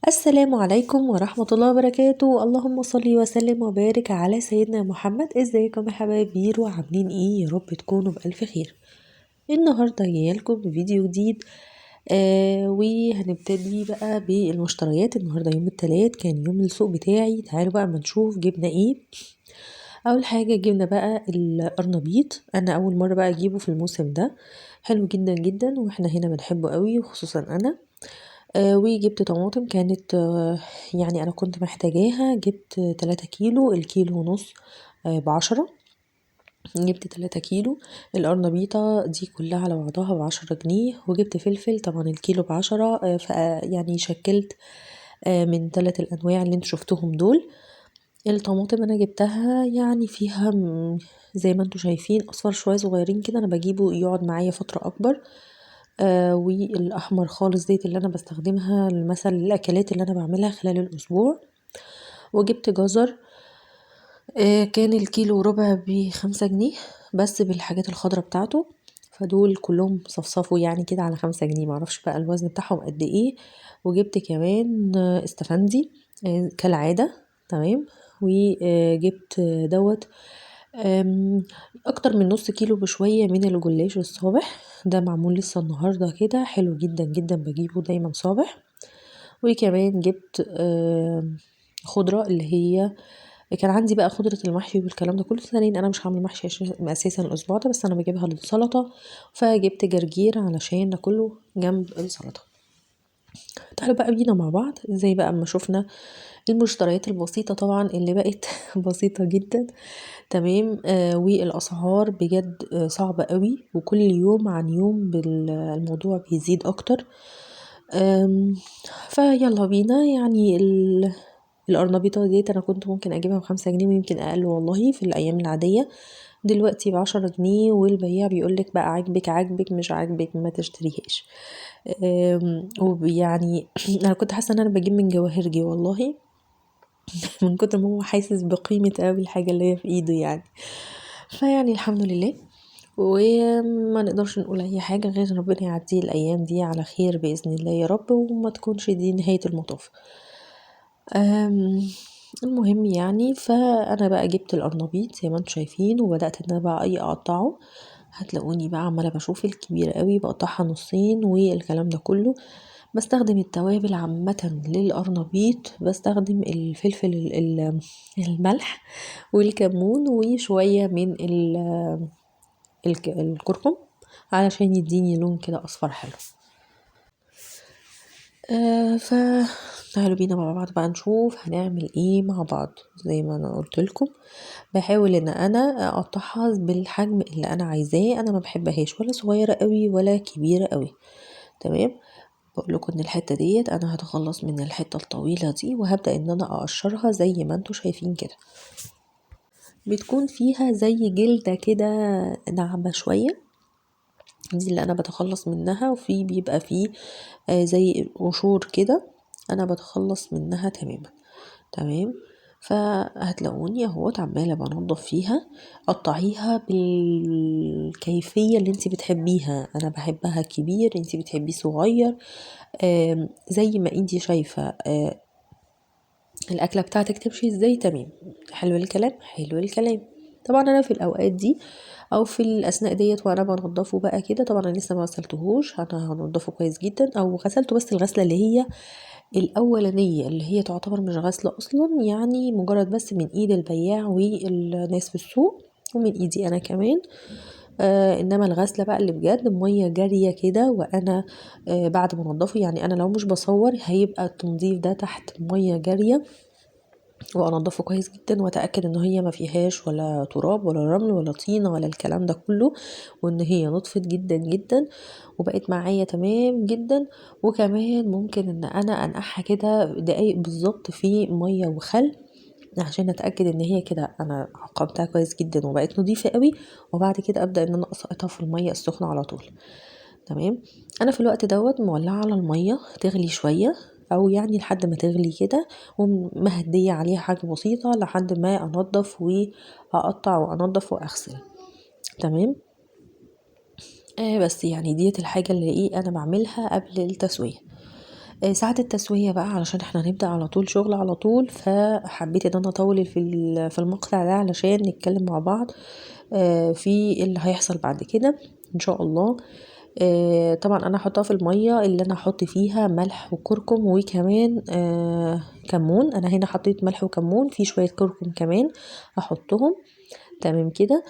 السلام عليكم ورحمة الله وبركاته. اللهم صل وسلم وبارك على سيدنا محمد. ازيكم يا حبايب بيرو، عاملين ايه؟ يا رب تكونوا بألف خير. النهاردة جاية لكم بفيديو جديد، وهنبتدي بقى بالمشتريات. النهاردة يوم الثلاث كان يوم السوق بتاعي. تعالوا بقى اما نشوف جبنا ايه. اول حاجة جبنا بقى القرنبيط، انا اول مرة بقى اجيبه في الموسم ده، حلو جدا جدا واحنا هنا بنحبه قوي وخصوصا انا. وجبت طماطم كانت يعني انا كنت محتاجاها، جبت 3 كيلو، الكيلو ونص ب10، جبت 3 كيلو. القرنبيطة دي كلها على بعضها ب10 جنيه. وجبت فلفل طبعا الكيلو ب10، يعني شكلت من 3 الانواع اللي انتوا شفتوهم دول. الطماطم انا جبتها يعني فيها زي ما انتوا شايفين اصفر شوية صغيرين كده، انا بجيبه يقعد معايا فترة اكبر. والاحمر خالص ديت اللي انا بستخدمها مثلا للاكلات اللي انا بعملها خلال الاسبوع. وجبت جزر، كان الكيلو وربع ب5 جنيه بس بالحاجات الخضرة بتاعته، فدول كلهم صفصفوا يعني كده على 5 جنيه، معرفش بقى الوزن بتاعهم قد ايه. وجبت كمان استفندي، كالعادة، تمام. وجبت دوت اكتر من نص كيلو بشوية من الجلاش الصابح، ده معمول لسه النهاردة كده، حلو جدا جدا، بجيبه دايما صابح. وكمان جبت خضرة اللي هي كان عندي بقى خضرة المحشي والكلام ده كله. ثانيا انا مش هعمل محشي اساسا الاسبوع ده، بس انا بجيبها للسلطة، فجبت جرجير علشان ناكله جنب السلطة. تعالوا بقى بينا مع بعض زي بقى اما شفنا المشتريات البسيطة طبعا اللي بقت بسيطة جدا، تمام. والأسعار بجد صعبة قوي، وكل يوم عن يوم الموضوع بيزيد أكتر. فيلا بينا. يعني القرنبيطة ديت أنا كنت ممكن أجيبها ب5 جنيه ويمكن أقل والله في الأيام العادية، دلوقتي ب10 جنيه، والبياع بيقولك بقى عاجبك عاجبك مش عاجبك ما تشتريهاش. ويعني أنا كنت حاسة إن أنا بجيب من جواهرجي والله من كتر ما هو حاسس بقيمة قوي الحاجة اللي هي في ايده يعني. فيعني الحمد لله، وما نقدرش نقول اي حاجة غير ربنا يعدي الايام دي على خير بإذن الله يا رب، وما تكونش دي نهاية المطاف. المهم يعني فانا بقى جبت القرنبيط زي ما انتم شايفين، وبدأت ان انا بقى ايه اقطعه. هتلاقوني بقى عمالة بشوف الكبير قوي بقطعها نصين والكلام ده كله. بستخدم التوابل عامة للقرنبيط، بستخدم الفلفل الملح والكمون وشوية من الكركم علشان يديني لون كده أصفر حلو. فتعالوا بينا مع بعض بقى نشوف هنعمل ايه مع بعض. زي ما انا قلت لكم بحاول ان انا اقطعها بالحجم اللي انا عايزاه، انا ما بحبهاش ولا صغيرة قوي ولا كبيرة قوي، تمام. بقول لكم ان الحتة ديت انا هتخلص من الحتة الطويلة دي، وهبدأ ان انا اقشرها زي ما انتوا شايفين كده. بتكون فيها زي جلدة كده ناعمة شوية، دي اللي انا بتخلص منها، وفي بيبقى فيه زي قشور كده انا بتخلص منها تماما، تمام. فهتلاقوني اهوت عماله بنضف فيها. قطعيها بالكيفية اللي انتي بتحبيها، انا بحبها كبير، انتي بتحبيه صغير، زي ما انتي شايفه، الاكلة بتاعتك تمشي ازاي، تمام. حلو الكلام، حلو الكلام. طبعا انا في الاوقات دي او في الاثناء ديت وانا بنضفه بقى كده، طبعا انا لسه ما غسلتهوش، انا هنضفه كويس جدا، او غسلته بس الغسله اللي هي الاولانية اللي هي تعتبر مش غسله اصلا، يعني مجرد بس من ايد البياع والناس في السوق ومن ايدي انا كمان. انما الغسله بقى اللي بجد مية جارية كده، وانا بعد ما انضفه، يعني انا لو مش بصور هيبقى التنظيف ده تحت مية جارية، وانضفه كويس جدا واتاكد ان هي ما فيهاش ولا تراب ولا رمل ولا طينه ولا الكلام ده كله، وان هي نطفت جدا جدا وبقت معايا تمام جدا. وكمان ممكن ان انا انقعها كده دقايق بالظبط في مية وخل عشان اتاكد ان هي كده انا عقمتها كويس جدا وبقت نظيفة قوي، وبعد كده ابدا ان انا اسقطها في المية السخنة على طول، تمام. انا في الوقت دوت مولعه على المية تغلي شوية، او يعني لحد ما تغلي كده، ومهديه عليها حاجة بسيطة لحد ما انضف واقطع وانضف واغسل، تمام. بس يعني ديت الحاجة اللي انا بعملها قبل التسوية. ساعة التسوية بقى علشان احنا هنبدأ على طول شغل على طول، فحبيت ان انا اطول في المقطع ده علشان نتكلم مع بعض في اللي هيحصل بعد كده ان شاء الله. طبعا انا هحطها في المية اللي انا هحط فيها ملح وكركم وكمان كمون. انا هنا حطيت ملح وكمون، في شوية كركم كمان هحطهم. تمام كده.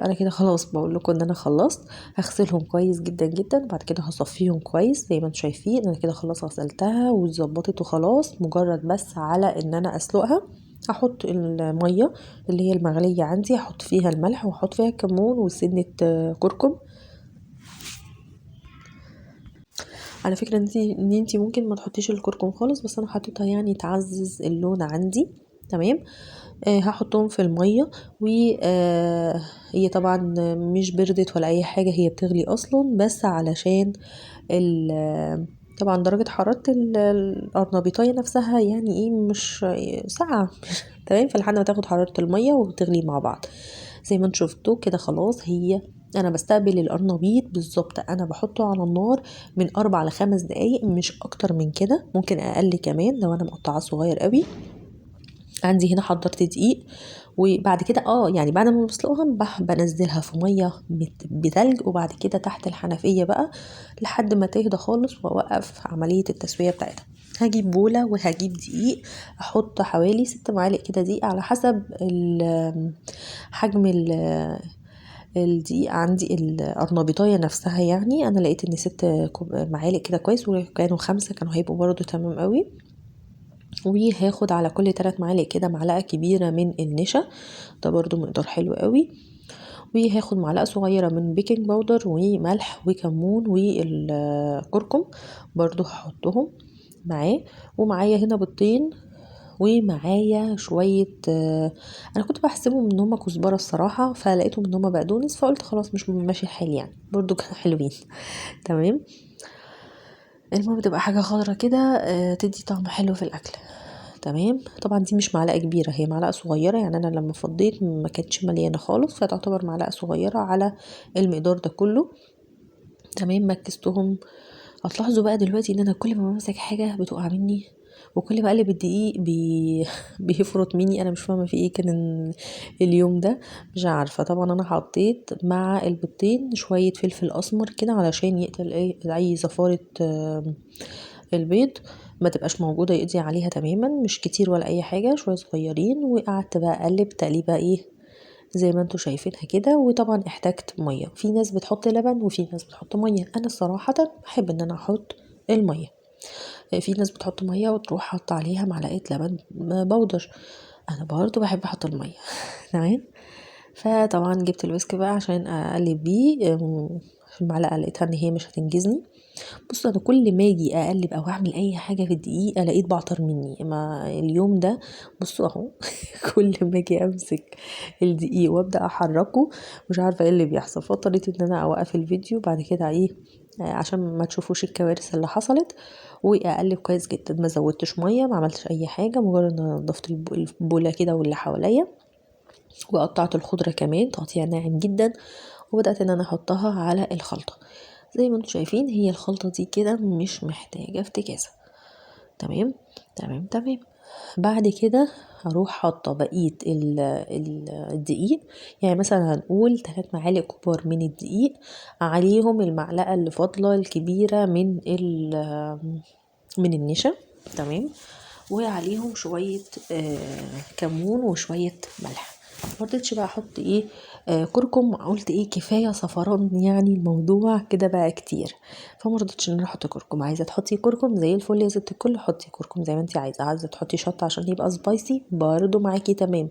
انا كده خلاص بقول لكم ان انا خلصت. هغسلهم كويس جدا جدا، بعد كده هصفيهم كويس زي ما انتم شايفين. انا كده خلاص غسلتها واتظبطت وخلاص، مجرد بس على ان انا اسلقها. هحط المية اللي هي المغليه عندي، هحط فيها الملح وهحط فيها الكمون وسنة كركم. على فكرة ان انتي ممكن ما تحطيش الكركم خالص، بس انا حطيتها يعني تعزز اللون عندي. تمام. هحطهم في المية، وهي طبعا مش بردت ولا اي حاجة، هي بتغلي اصلا، بس علشان طبعا درجه حرارة القرنبيطايه نفسها يعني ايه مش ساقعه. تمام. فلحد ما تاخد حرارة المية وتغلي مع بعض زي ما انتم شفتوا كده. خلاص هي انا بستقبل القرنبيط بالظبط، انا بحطه على النار من 4 ل 5 دقايق، مش اكتر من كده، ممكن اقل كمان لو انا مقطعاه صغير قوي. عندي هنا حضرت دقيق، وبعد كده يعني بعد ما بسلقهم بنزلها في مية بتلج، وبعد كده تحت الحنفية بقى لحد ما تهدى خالص، واوقف عملية التسوية بتاعتها. هجيب بوله وهجيب دقيق، احط حوالي 6 معالق كده دقيق على حسب حجم الدقيق عندي، القرنبيطايه نفسها. يعني انا لقيت ان 6 معالق كده كويس، وكانوا 5 كانوا هيبقوا برضو تمام قوي. وهاخد على كل 3 معالق كده معلقه كبيرة من النشا، ده برضو مقدار حلو قوي. وهاخد معلقه صغيرة من baking powder وملح وكمون والكركم برضو هحطهم معاه. ومعايا هنا بيضتين، ومعايا شوية، انا كنت بحسبهم ان هما كزبره الصراحة، فلقيتهم ان هما بقدونس، فقلت خلاص مش ماشي الحال يعني، برضو كانوا حلوين. تمام. المهم تبقى حاجة خضرة كده تدي طعم حلو في الاكل. تمام. طبعا دي مش معلقه كبيرة، هي معلقه صغيرة، يعني انا لما فضيت ما كانتش مليانة خالص، فتعتبر معلقه صغيرة على المقدار ده كله. تمام. مكستهم. هتلاحظوا بقى دلوقتي ان انا كل ما بمسك حاجة بتقع مني، وكل ما اقلب الدقيق بيفرط مني، انا مش فاهمه في ايه كان اليوم ده، مش عارفه. طبعا انا حطيت مع البيضتين شوية فلفل اسمر كده علشان يقتل اي زفاره البيض ما تبقاش موجودة، يقضي عليها تماما، مش كتير ولا اي حاجة، شوية صغيرين. وقعدت بقى اقلب تقليبه ايه زي ما انتم شايفينها كده. وطبعا احتاجت مية، في ناس بتحط لبن وفي ناس بتحط مية، انا صراحة بحب ان انا احط المية. في ناس بتحط مية وتروح حاطه عليها معلقه لبن بودر، انا برضو بحب احط المية. تمام. فطبعا جبت ال whisk بقى عشان اقلب بيه المعلقة، لقيتها ان هي مش هتنجزني. بصوا انا كل ما اجي اقلب او اعمل اي حاجة في الدقيق الاقيه بعطر مني، ما اليوم ده بصوا اهو كل ما اجي امسك الدقيق وابدا احركه مش عارفه ايه اللي بيحصل، فاضطريت ان انا اوقف الفيديو بعد كده ايه عشان ما تشوفوش الكوارث اللي حصلت. واقلب كويس جدا، ما زودتش مية، ما عملتش اي حاجة، مجرد ان انا نضفت البوله كده واللي حواليا، وقطعت الخضرة كمان تقطيع ناعم جدا، وبدات ان انا احطها على الخلطة. زي ما انتم شايفين هي الخلطة دي كده مش محتاجه افتكاسه. تمام تمام تمام. بعد كده هروح حاطه بقية الدقيق، يعني مثلا هنقول 3 معالق كبار من الدقيق، عليهم المعلقة اللي فاضلة الكبيرة من النشا. تمام. وعليهم شوية كمون وشوية ملح. ما رضيتش بقى احط ايه كركم، قلت ايه كفاية صفران يعني الموضوع كده بقى كتير، فما رضيتش ان انا احط كركم. عايزه تحطي كركم زي الفل يا ست الكل، حطي كركم زي ما انت عايزه. عايزه تحطي شطه عشان يبقى سبايسي برضو معاكي تمام.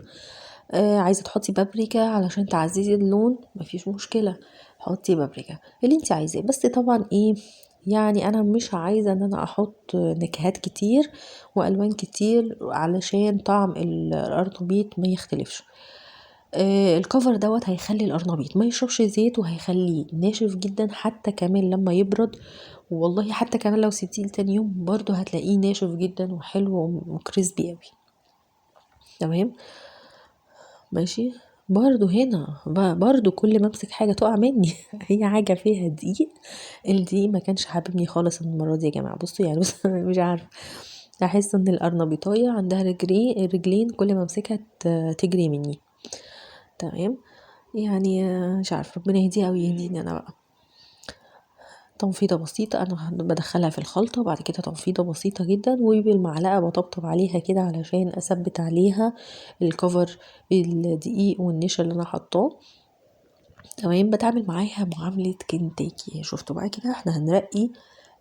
عايزه تحطي بابريكا علشان تعززي اللون مفيش مشكلة، حطي بابريكا اللي انت عايزاه. بس طبعا ايه يعني انا مش عايزه ان انا احط نكهات كتير والوان كتير علشان طعم القرنبيط ما يختلفش. الكفر دوت هيخلي القرنبيط ما يشربش زيت، وهيخليه ناشف جدا حتى كمان لما يبرد. والله حتى كمان لو سبتيه لتاني يوم برضو هتلاقيه ناشف جدا وحلو وكريسبي قوي. تمام ماشي. برضو هنا برضو كل ما امسك حاجة تقع مني. هي حاجة فيها دقيق، الدقيق ما كانش حاببني خالص المرة دي يا جماعة. بصوا يعني بص مش عارفة، احس ان القرنبيطاية عندها رجلين، كل ما امسكها تجري مني. تمام، يعني مش عارفة، ربنا يهديها ويهديني انا بقى. تنفيضة بسيطة انا بدخلها في الخلطة، وبعد كده تنفيضة بسيطة جدا، وبالمعلقة بطبطب عليها كده علشان اثبت عليها الكفر الدقيق والنشا اللي انا حطاه. تمام، بتعامل معاها معاملة كنتاكي. شفتوا بقى كده احنا هنرقي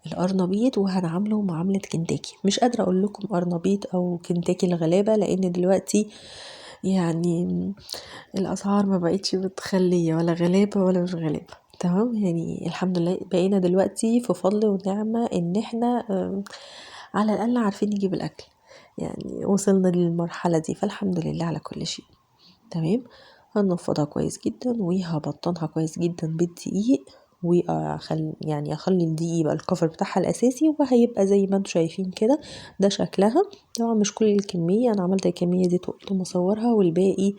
القرنبيط وهنعامله معاملة كنتاكي. مش قادرة اقول لكم قرنبيط او كنتاكي الغلابة، لان دلوقتي يعني الاسعار ما بقتش بتخليه ولا غلابة ولا مش غلابة. تمام، يعني الحمد لله بقينا دلوقتي في فضل ونعمة ان احنا على الاقل عارفين نجيب الاكل، يعني وصلنا للمرحلة دي، فالحمد لله على كل شيء. تمام، هننفضها كويس جدا وهبطنها كويس جدا بالدقيق، يعني اخلي الدقيق يبقى الكفر بتاعها الاساسي، وهيبقى زي ما انتم شايفين كده ده شكلها. طبعا مش كل الكمية، انا عملت الكمية دي وقلت مصورها، والباقي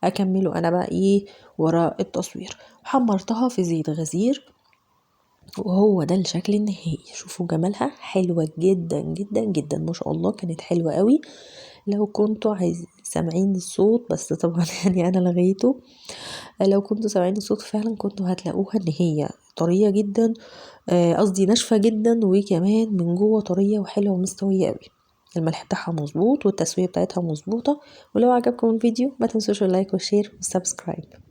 اكمله انا بقى ايه وراء التصوير. حمرتها في زيت غزير، وهو ده الشكل النهائي. شوفوا جمالها، حلوة جدا جدا جدا ما شاء الله، كانت حلوة قوي. لو كنتوا سامعين الصوت، بس طبعا يعني انا لغيته، لو كنتوا سامعين الصوت فعلا كنتوا هتلاقوها ان هي طرية جدا، قصدي ناشفة جدا، وكمان من جوه طرية وحلوة ومستوية قوي. الملح بتاعها مظبوط والتسوية بتاعتها مظبوطة. ولو عجبكم الفيديو ما تنسوش ال like وال share وال subscribe.